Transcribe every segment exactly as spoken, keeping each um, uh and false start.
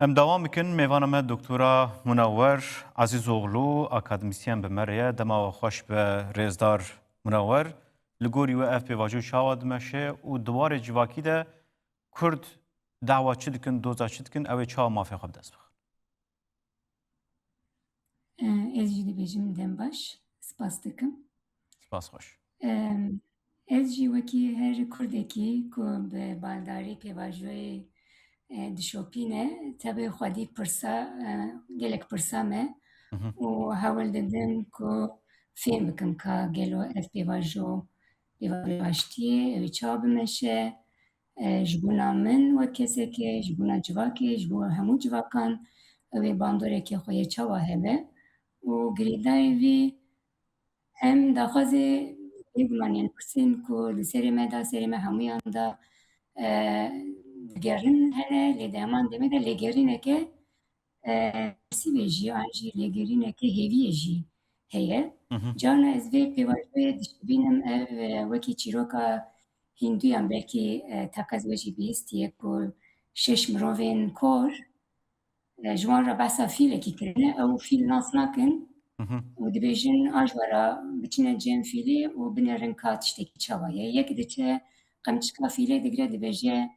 Em dewam bikin. Mêvana me Doktora Munewwer Ezîzoğlu, akademîsyen bi me re ye. Dema we xweş be rêzdar Munewwer. Li gorî we ev pêvajo çawa dimeşe û di warê civakî de Kurd dawa çi dikin, doza çi dikin, ew ê çawa mafê xwe bi dest bixin? Ez jî dibêjim dem baş, spas dikim. Spas xweş. Em, ez jî wekî her Kurdekî ku bi baldarî pêvajoyê, e, dişopîne, tevê xwedî pirsa, e, gelek pirsa me Mhm. û hewl didim ku fêm bikim ka gelo ev pêvajo, pêvajoya aştiyê, ew ê çawa bimeşe, e, ji bona min wek kesekê, ji bona civakê, ji bo hemû civakan ew ê bandoreke xwe yê çawa hebe û girêdayî vî hem daxwazê bêguman yên pirsên ku li serê me de, serê me hemûyan de, e, digerin hene, lê di heman demê de lêgerîneke, e, pirsî jî an jî lêgerîneke hêviyê jî heye. Mhm. Carna ez vê pêvajoyê dişibînim, ev, e, wekî çîroka Hînduyan belkî, e, teqez we jî bihîstiye ku şeş mirovên kor, e, ji wan re behsa fîlekî kirine, ew fîl nas nakin Mhm. û dibêjin, a ji we re biçine cem fîlê û binêrin ka tiştekî çawa ye. Yek diçe qemçika fîlê digire, dibêje,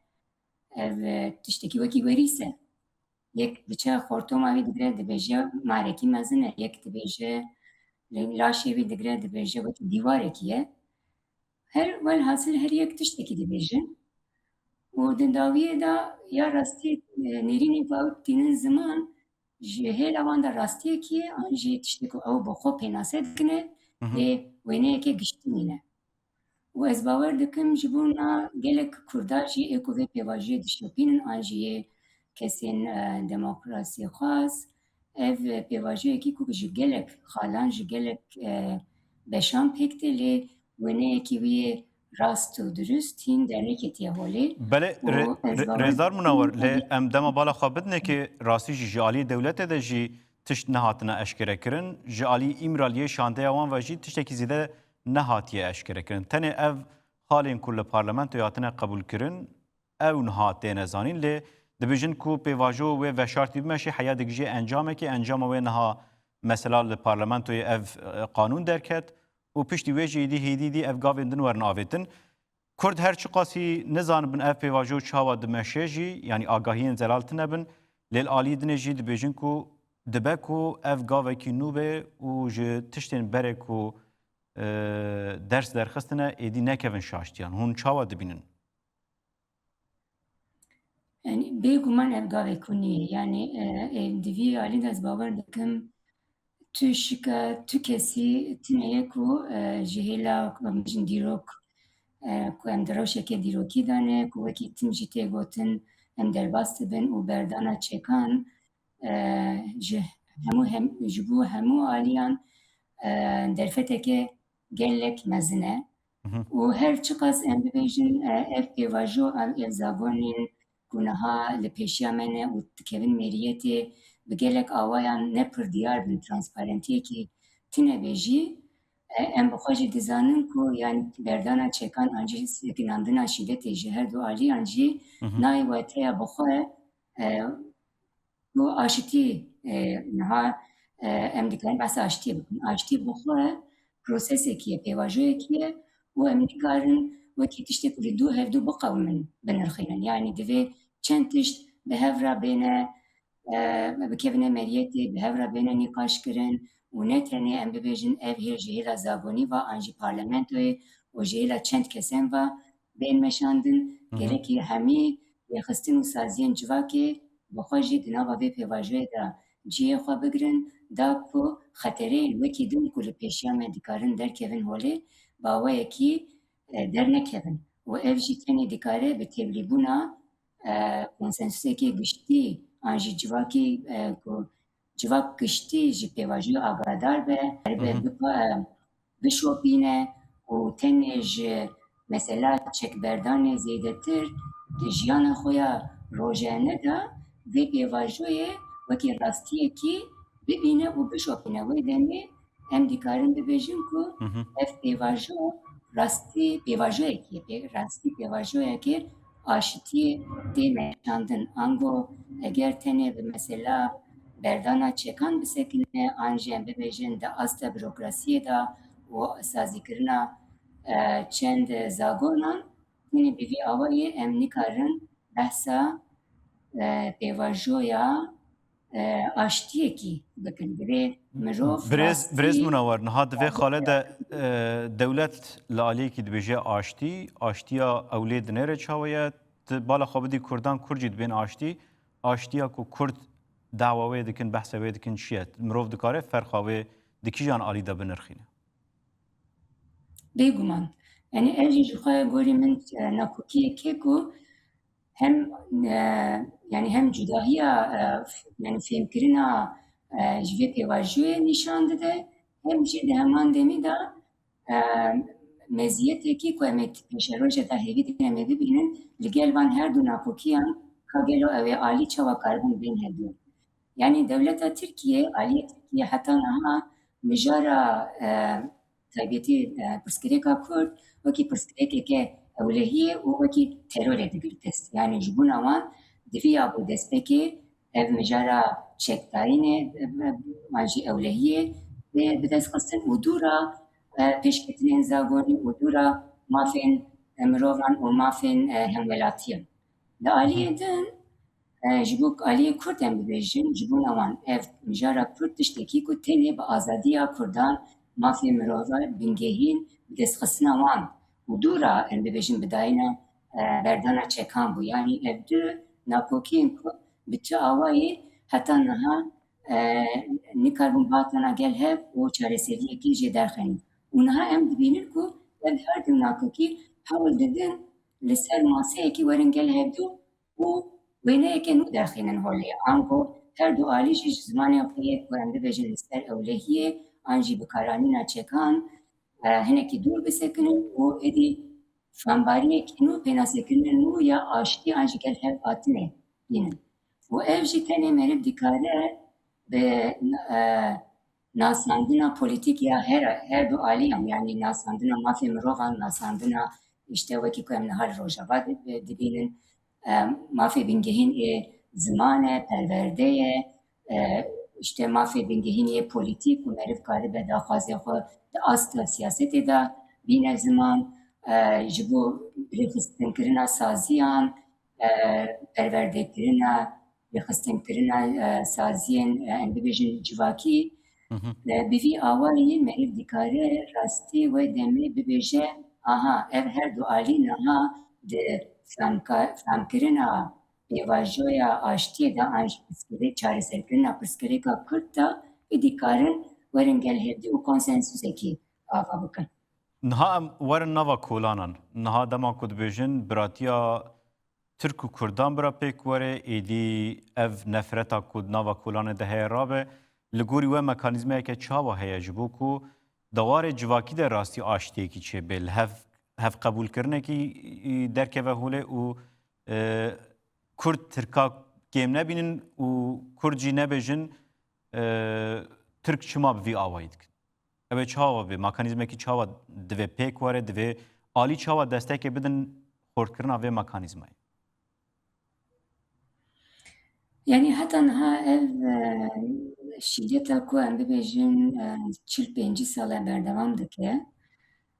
ev, e, tiştekî wekî werîs e. Yek diçe xortoma wî digire, dibêje marekî mezin e. Yek dibêje, laşê wî digire, dibêje wekî dîwarekî ye. Her, welhasil her yek tiştekî dibêjin. Û di dawiyê de ya rastî, e, nêrînê ku ew tînin ziman, ji hêla wan de rastiyekî ye, an jî tiştê ku ew bi xwe pênase dikine, Mhm. lê wêneyeke giştî nîne. Û ez bawer dikim ji bona gelek Kurda jî ê ku vê pêvajoyê dişopînin an jî yê kesên, e, demokrasîxwaz, ev pêvajoyekî ku ji gelek xalan, ji gelek, e, beşan pêk tê, lê wêneyekî wî yê rast û dirust hîn derneketiye holê. Belê, Û rê-, ez rê-, bawer rêzdar dikim Munawar, lê em dema bala xwe bidinekê rastî jî ji aliyê dewletê de jî tişt nehatine eşkerekirin. Ji alî Îmraliyê şandeya wan ve jî tiştekî zêde nehatiye eşkerekirin. Tenê ev xalên ku li parlamentoyê hatine qebûlkirin, ew niha têne zanîn, lê dibêjin ku pêvajo wê veşartî bimeşê, heya digihîje encamekê, encama wê niha mesela li parlamentoyê ev, e, qanûn derket û piştî wê jî êdî hêdî dî ev gavên din werin avêtin. Kurd her çiqasî nizanibin ev pêvajo çawa dimeşe jî, yanî agahiyên zelal tine bin, lê li aliyê dinê jî dibêjin ku dibe ku ev gavekî nû be û ji tiştên berê ku, e, ders derxistine êdî nekevin şaştiyan. Hûn çawa dibînin? Yanî bêguman ev gavek hûn nîye. Yanî, e, e, di vî alî de ez bawer dikim tu şika, tu kesî tune ye ku, e, ji hêla ku em bijin dîrok, e, ku em di rewşeke dîrokî de ne, ku wekî tim jî tê gotin em derbas dibin û berdana çekan, e, ji hemû hem, ji bo hemû aliyan, e, derfeteke gelek mezin e. Mhm. Û her çiqas em bibêjin, e, ev pêvajo, ev, ev zagonên ku niha li pêşiya me ne û dikevin mêriyetê bi gelek awayan ne pir diyar bin, transparentiyekî tune be jî, e, em bi xwe jî dizanin ku, yanî, berdana çekan an jî sekinandina şîdetê ji her du aliyan jî Mhm. nayê wateya bi xwe, e, ku aşitî, e, niha, e, em dikarin behsa aşitiyê bikin. Aşitî bi xwe prosesekî ye, pêvajoyekî ye û em nikarin wekî tiştê ku li dû hevdû biqewimin binirxînin. Yanî divê çend tişt bi hev re bêne, e, bikevine meriyetê, bi hev re bêne nîqaşkirin û ne tenê em bibêjin ev hêl ji hêla zagonî ve an jî parlamentoyê û ji hêla çend kesen ve bên meşandin. Mhm. Gerekî hemî rêxistin û saziyên civakê bi xwe jî di nava vê pêvajoyê de cihê xwe bigirin, da ku xetereyên wekî din ku li pêşiya me dikarin derkevin holê, bi awayekî, e, dernekevin. Û ev jî tenê dikare bi tevlîbûna, e, konsensusekê giştî an jî civakî, e, ku civak giştî ji pêvajoyê agadar be, Hı hı. bipa-, bişopîne û tenê ji mesela çekberdanê zêdetir di jiyana xwe ya rojane de vê pêvajoyê wekî rastiyekî bibîne û bişopîne. Wê demê em dikarin bibêjin ku Hı hı. ev pêvajo rastî pêvajoyekê, pê-, rastî pêvajoyekê aşitiyê tê meşandin. Ango eger tenê bi mesela berdana çekan bisekine, an jî em bibêjin di asta burokrasiyê de û sazîkirina, e, çend zagonan, tenê bi vî awayê em nikarin behsa, e, pêvajoya, e, aştiyekî bikin. Divê mirov Birêz, rastî birêz Munawar, niha di vê xalê de, e, dewlet li aliyekî dibêje aştî, aştiya ewlê dinêre çawa ye? Tu bala xwe bidî Kurdan, Kurd jî dibên aştî. Aştiya ku Kurd dawa wê dikin, behsa wê dikin çi ye? Mirov dikare ferqa wê di kîjan alî de binirxîne? Bêguman. Yani ev jî ji xwe gorî min, e, nakokiyek e ku hem, e, yani hem cudahiya, e, f-, yani fêmkirina, e, ji vê pêvajoyê nîşan dide, hem jî di heman demî de, e, meziyetekî ku em ê pêşerojê de hêvî dînin em ê bibînin, li gel van her du nakokiyan ka gelo ew ê alî çawa karibin bên hevdû. Yani dewleta Tirkiye, aliyê Tirkiye heta niha mijara, e, taybetî, e, pirsgirêka Kurd wekî pirsgirêkeke ewlehiyê û wekî terorê digir dest. Yani ji bona wan di vî ya bû destpêkê ev mijara çekdayînê, e, e, an jî ewlehiyê bê bi dest xistin û dûra, e, pêşketinên zagonî û dûra mafên, e, mirovan û mafên, e, hemwelatiyan. Li aliyê din, e, ji bo aliyê Kurd em bibêjin, ji bona wan ev mijara Kurd tiştekî ku tenê bi azadiya Kurdan, mafê mirovan, bingehîn, bi destxistina wan û dû re em bibêjin bi dayîna, e, berdana çekan bû. Yanî ev du nakokiyên ku bi çi awayî heta niha, e, nikaribûn bihatana gel hev û çareseriyekî jê derxînin. Û niha em dibînin ku ev her du nakokî hewl didin li ser maseyekî werin gel hevdû û wêneyeke nû derxînin holê. Ango her du alî jî ji zimanê xwe yê ku em bibêjin li ser ewlehiyê an jî bikaranîna çekan, e, hinekî dûr bisekinin û êdî fanbariyekî nû, pênasekirinên nû ya aştî an jî gel hev hatinê bînin. Û ev jî tenê meriv dikare bi, e, nasandina polîtîk ya her, her du aliyan, yanî nasandina mafê mirovan, nasandina, îşte, wekî ku em niha li Rojava di-, dibînin, e, mafê bingehîn ê ziman e, perwerde ye, e, îşte, mafê bingehîn yê polîtîk û meriv karibe daxwazê xwe di asta siyasetê de bîne ziman, e, ji bo rêxistinkirina saziyan, e, perwerdekirina, rêxistinkirina, e, saziyên, e, em bibêjin civakî, Hı hı. e, bi vî awayî meriv dikare rastî wê demê bibêje, aha, ev her du alî niha di femka-, femkirina pêvajoya aştiyê de an jî pirsgirêk, çareserkirina pirsgirêka Kurd de êdî karin werin gel hevdî û konsensusekî ava bikin. Niha em werin nava kolanan. Niha dema ku dibêjin biratiya Tirk û Kurdan bira pêk were, êdî ev nefreta ku di nava kolanê de heye rabe, li gorî we mekanîzmayeke çawa heye ji bo ku di warê civakî de rastî aştiyekî çêbe, li hev, hevqebûlkirinekî, î, derkeve holê û, e, Kurd Tirka kêm nebînin û Kurd jî nebêjin, e, Tirk çima bi vî awayî dikin? Ew ê çawa be? Mekanîzmekî çawa divê pêk were, divê alî çawa destekê bidin xurtkirina vê mekanîzmayê? Yani heta niha ev, e, şîdeta ku em bibêjin, e, çil pêncî sal e berdewam dike.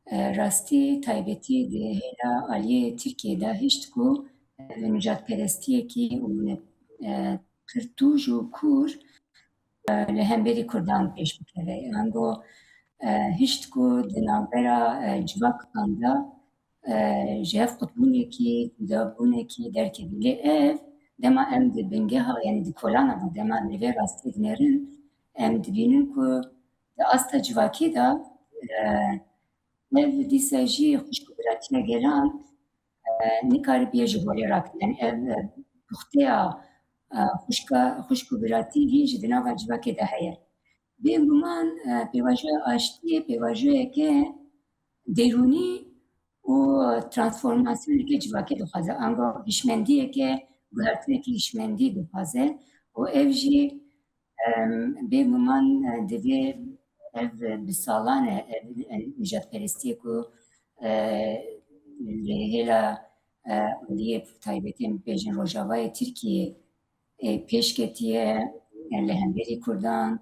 E, rastî taybetî di hêla aliyê Tirkiyê de hişt ku, e, nijadperestiyekî û ne-, e, pir tûj û kûr, e, li hemberî Kurdan pêş bikeve. Ango, e, hişt ku di navbera, e, civakan de, e, ji hev qutbûnekî, cudabûnekî derkevî. Lê ev dema em di bingeha, yani di kolana de, dema em li vê rastiyê dinêrin, em dibînin ku di asta civakî de, e, ev dîsa jî xwişk û biratiya gelan, e, nikaribiye ji holê rakin. Yani ev, e, puxteya, e, xwişka, xwişk û biratî hîn jî di nava civakê de heye. Bêguman, e, pêvajoya aştiyê pêvajoyeke derûnî û transformasyoneke civakê dixwaze. Ango hişmendiyeke, guhertinekî hişmendî dixwaze û ev jî, em, bêguman, e, divê ev bi salan e, ev, e, nijadperestiyê ku, e, li hêla, e, aliyê taybetê em bêjin Rojavayê Tirkiyê, e, pêş ketiye, e, li hemberî Kurdan,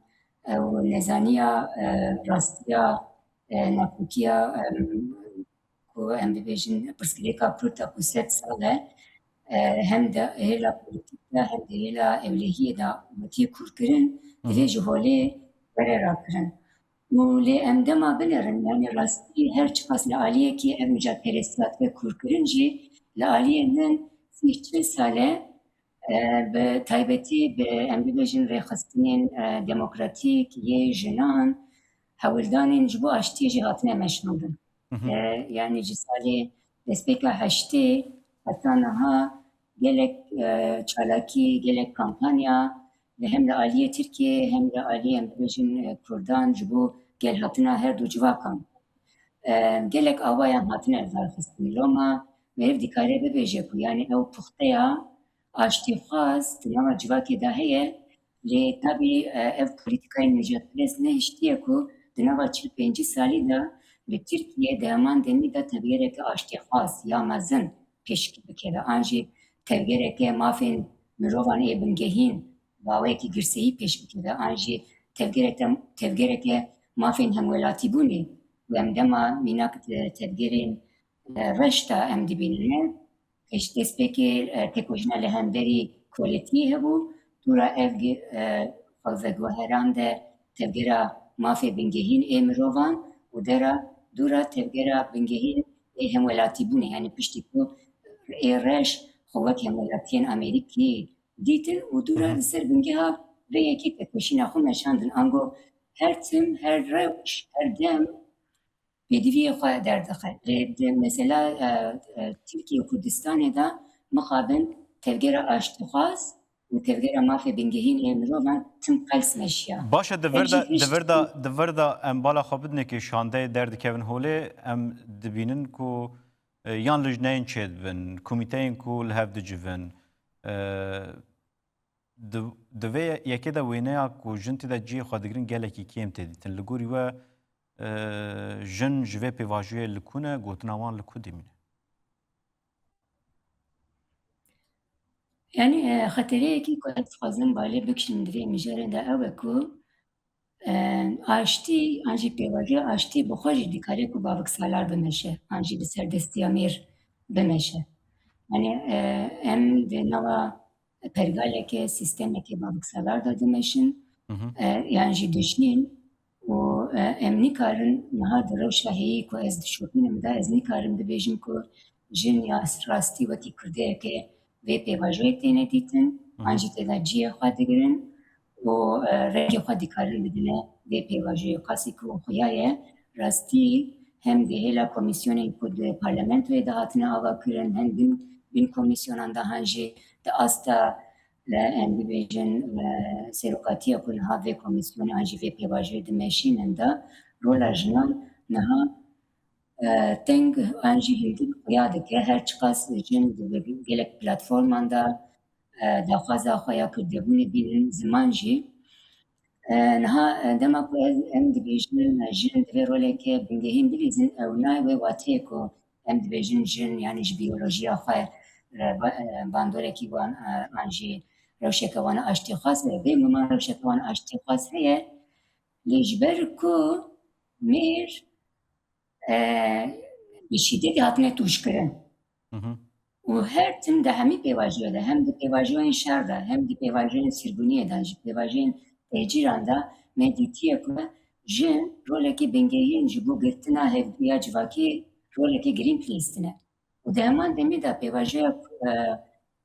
e, û nezaniya, e, rastiya, e, nakokiya, e, ku em bibêjin pirsgirêka Kurd e ku sed sal e, e, hem di hêla polîtîk de hem di hêla ewlehiyê de wekî kûrkirin, divê ji holê were rakirin. Û lê em dema binerin, yanî rastî her çiqas li aliyekî ev nijadperestiya dibe kûrkirin jî, li aliyê min sî çil sal e, e, bi taybetî bi, em bibêjin, rêxistinên, e, demokratîk yê jinan hewldanên ji bo aştiyê jî hatine meşandin. E, yanî ji salê destpêka heştê heta niha gelek, e, çalakî, gelek kampanya li hem li aliyê Tirkiyê hem li aliyê, em bibêjin, e, Kurdan ji bo gelhatina her du civakan, e, gelek awayan hatine lidarxistin. Loma meriv dikare bibêje ku, yanî, ew puxteya aştîxwaz di nava civakê de heye, lê tabî, e, ev polîtîkayên nijadperest nehiştiye ku di nava çil pêncî salî de li Tirkiyê di heman demî de tevgereke aştîxwaz ya mezin pêşkê bikeve, an jî tevgereke mafên mirovan ê bingehîn bi awayekî girseyî pêş bikeve, an jî tevgereke, tevgereke mafên hemwelatîbûnê ku em dema mînak di tevgerên, e, reş de em dibînin. Pêş destpêkê, e, têkoşîna li hemberî koletiyê hebû, dûra ev gi-, e, xwe veguheran de tevgera mafê bingehîn ê mirovan û dera dûra tevgera bingehîn ê hemwelatîbûnê, yanî piştî ku ê reş xwe wek hemwelatiyên Amerîkî dîtin û dûra li ser bingeha vê yekê têkoşîna xwe meşandin. Ango her tim, her rewş, her dem pêdiviyê xwe derdixe. Lê di mesela, e, e, Tirkiye û Kurdistanê de mixabin tevgera aştîxwaz û tevgera mafê bingehîn ê mirovan tim qels meşiya. Baş e, di vir de, di vir de, di vir de em bala xwe bidinê ku şandeyê derdikevin holê, em dibînin ku, e, yan lijneyên çêdibin, komîteyên ku li hev dicivin, e, di, di vê yekê de wêneya ku jin tê de cihê xwe digirin gelekî kêm tê dîtin. Li gorî we, e, jin ji vê pêvajoyê li ku ne, gotina wan li ku dimîne? Yanî, e, xetereyekî ku ez dixwazim balê bikişînim di vê mijarê de ew e ku, e, aştî, an jî pêvajoya aştî bi xwe jî dikare ku baviksalar bimeşe, an jî bi serdestiya mêr bimeşe. Yanî, e, em di nava pergaleke, sîstemeke baviksalar de dimeşin, Hı hı. e, yan jî dijîn û, e, em nikarin niha di rewşa heyî ku ez dişopînim de, ez nikarim bibêjim ku jin ya rastî wekî kurdeyeke vê pêvajoyê têne dîtin, Hı hı. an jî tê de cihê xwe digirin û, e, rengê xwe dikarin bidine vê pêvajoyê. Qasî ku xuya ye, rastî hem di hêla komîsyonên ku di parlamentoyê de hatine avakirin, hem bin, bin komîsyonan de han jî di asta, e, em bibêjin, e, serokatiya ku niha vê komîsyonê an jî vê pêvajoyê dimeşînin de rola jinan niha, e, teng an jî hindik xuya dike. Her çiqas jin di gelek platforman de, e, daxwaza xwe ya Kurdbûnê bînin, ziman jî. E, niha, e, dema ku ez, em dibêjin, e, jin divê roleke bingehîn bilîzin, ew nayê wê wateyê ku em dibêjin jin, yanî ji biyolojiya xwe, e, ba-, e, bandorekî wan, e, an jî rewşeke wan aştîxwaz heye. Bêguman rewşeke wan aştîxwaz heye. Lê ji ber ku mêr, e, bi şîdetê hatine tûjkirin. Hı hı. Û her tim di hemî pêvajoyê de, hem di pêvajoyên şer de, hem di pêvajoyên sîrbûniyê de, ji pêvajoyên tecîran de me dîtiye ku jin rolekî bingehîn ji bo girtina hevdû ya civakî rolekî girîng lîstine. Û di heman demê de pêvajoya, e,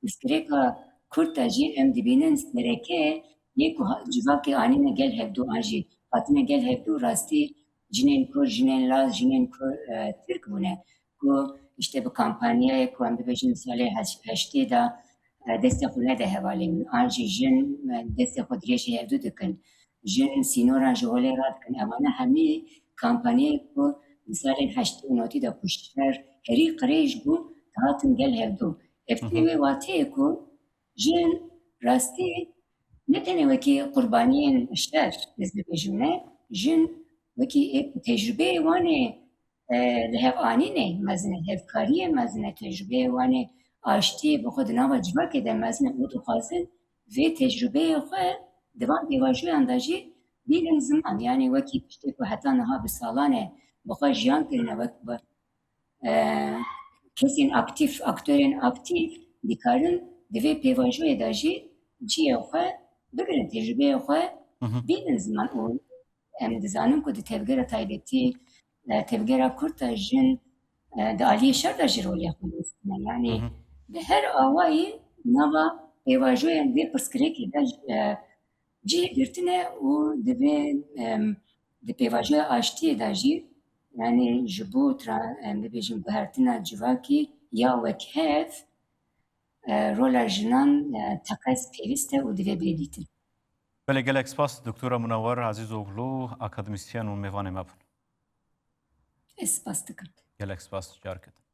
pirsgirêka Kurd de jî em dibînin sereke yê ku ha-, civakê anîne gel hevdû an jî hatine gel hevdû rastî jinên Kurd, jinên Laz, jinên Kurd, e, Tirk bûne. Ku îşte bi kampanyayê ku em bibêjin salê heş-, heştê de, e, destê xwe nede hevalên min. An jî jin, e, destê xwe dirêjî hevdû dikin. Jin sînoran ji holê radikin. Evane hemî kampanyayê ku di salên heştê û notî de ku şer herî qirêj bû, dihatin gel hevdû. Ev tê Hı hı. wê wateyê ku jin rastî ne tenê wekî qurbaniyên şer, ez dibêjim ne, jin wekî ê ku tecrûbeyê wan ê, e, li hev anînê mezin e, hevkariyê mezin e, tecrûbeyê wan ê aştiyê bi xwe di nava civakê de mezin e û dixwazin vê tecrûbeyê xwe di van pêvajoyan de jî bînin ziman. Yanî wekî tiştê ku heta niha bi salan e bi xwe jiyan kirine, wek bi, e, kesên aktîf, aktorên aktîf dikarin di vê pêvajoyê de jî cihê xwe bigirin, tecrûbeyê xwe Hı hı. bînin ziman û em dizanin ku di tevgera taybetî, e, tevgera kurd de jin, e, di aliyê şer de jî rolê xwe lîstine. Yanî Hı hı. bi her awayî nava pêvajoyên vê pirsgirêkê de, e, cihê girtine û divê, em, di pêvajoya aştiyê de jî, yanî ji bo tra-, em, bibêjin guhertina civakî ya wekhev, e, rola jinan, e, teqez pêwîst e û divê bê dîtin. Belê, gelek spas, Doktora Munewwer Ezîzoglu, akademîsyen û mêvanê me bûn. Ez spas dikim. Gelek spas, careke din.